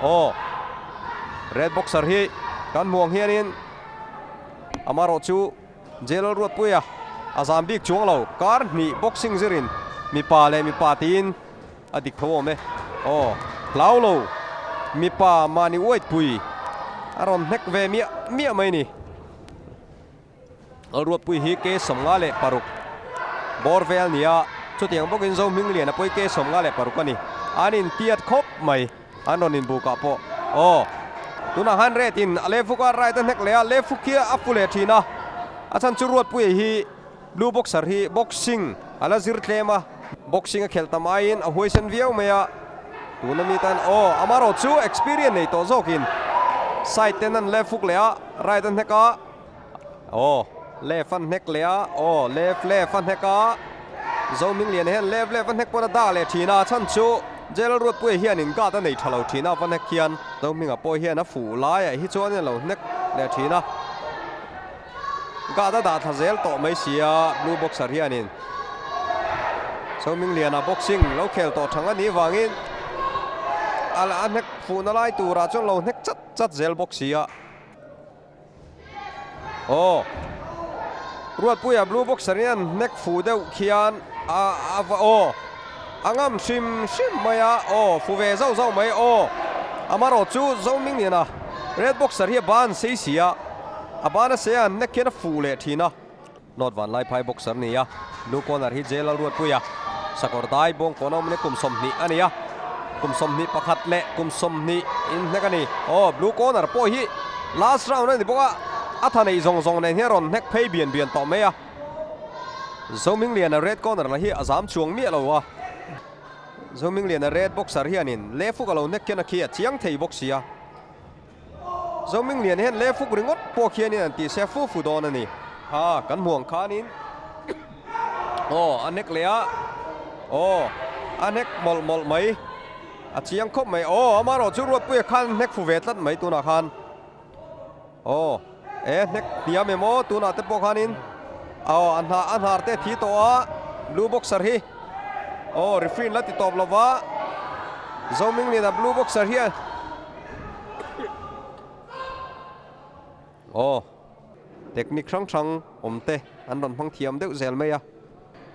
Aw Red boxer hi kan hmuh ang hianin amarawhchu Jail Ruatpuia a zam bik chuang lo. Kar hnih boxing zirin mipa leh mipa tiin a dik tho awm e. Aw hlau lo mipa mahni uaitpui a rawn hnek ve miah miah mai ni. Ruatpui hi ke 56 bawr vel nia, chutiang bawkin Zohminglian a pawi ke 56 a ni. An intiat khawp mai, an rawn inbukah pawh. Aw, tunah khan red in a left hook a right a hnek leh a, left hook hi a fu leh thin a. A chhan chu Ruatpuia hi blue boxer hi boxing a la zir tlem a, boxing a khelh tam aiin a huaisen viau mai a. Tuna mi tan aw, amarawh chu experience nei tawh zawkin side ten an left hook leh a, right a hnek a. Aw, left a hnek leh a, aw, left left a hnek a, Zohmingliana hian left left a hnek pawn a dah leh thin a, chhan chu Jail Ruatpuia hianin guard a nei tha lo thin a, va hnek hian Zohminga pawh hian a fuh laiah hi chuan a lo hnek leh thin a, guard a dah thla zel tawh mai si a, blue boxer hianin Zohmingliana boxing lo khel tawh thang a nih vangin a hnek fuhna lai turah chuan lo hnek chat chat zel bawk si a. Aw Ruatpuia blue boxer hian hnek fu deuh khian a a va aw a ngam hrim hrim mai a aw fu ve zauh zauh mai aw amarawh chu Zohmingliana red boxer hi a ban sei si a a ban a sei a hnek khian a fuh leh thin a. North Vanlaiphai boxer ni a blue corner hi Jailal Ruatpuia sakawr dai bawngkawn a awm nia kum 20 a ni a kum 21 leh kum 20 in hnek a ni aw blue corner pawh hi last round a ni bawk a a tha neih zawng zawng nen hian rawn hnek phei bian bian tawh mai a Zohmingliana red corner lah hi a zam chuang miah lo a Zohmingliana red boxer hianin left hook a lo hnek khian a khi a chiang thei bawk si a. Zohminglian hian leh fuk ringawt pawh khianin an tih se fu fu dawn a ni. Ha, kan hmuh ang khanin aw a hnek leh a, aw a hnek mawlh mawlh mai, a chiang khawp mai, aw amaherawh chu Ruatpuia khan hnek fu ve tlat mai tunah khan, aw e hnek hniam em aw tunah te pawh khanin aw a hna a hnar te a thi tawh a, blue boxer hi aw referee in la ti tawp lova, Zohmingliana blue boxer hian. Aw, technique hrang hrang awm te an rawn hmang thiam deuh zel mai a.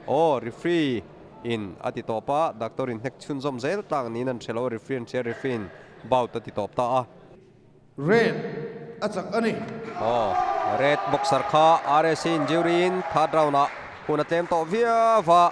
Aw, referee in a ti tawp a, doctor in hnek chhunzawm zel tlak niin an hre lo, referee an hria, referee in bout a ti tawp ta a. Red a chak a ni. Aw, red boxer kha RSC injury in third round ah hun a tlem tawh viau a.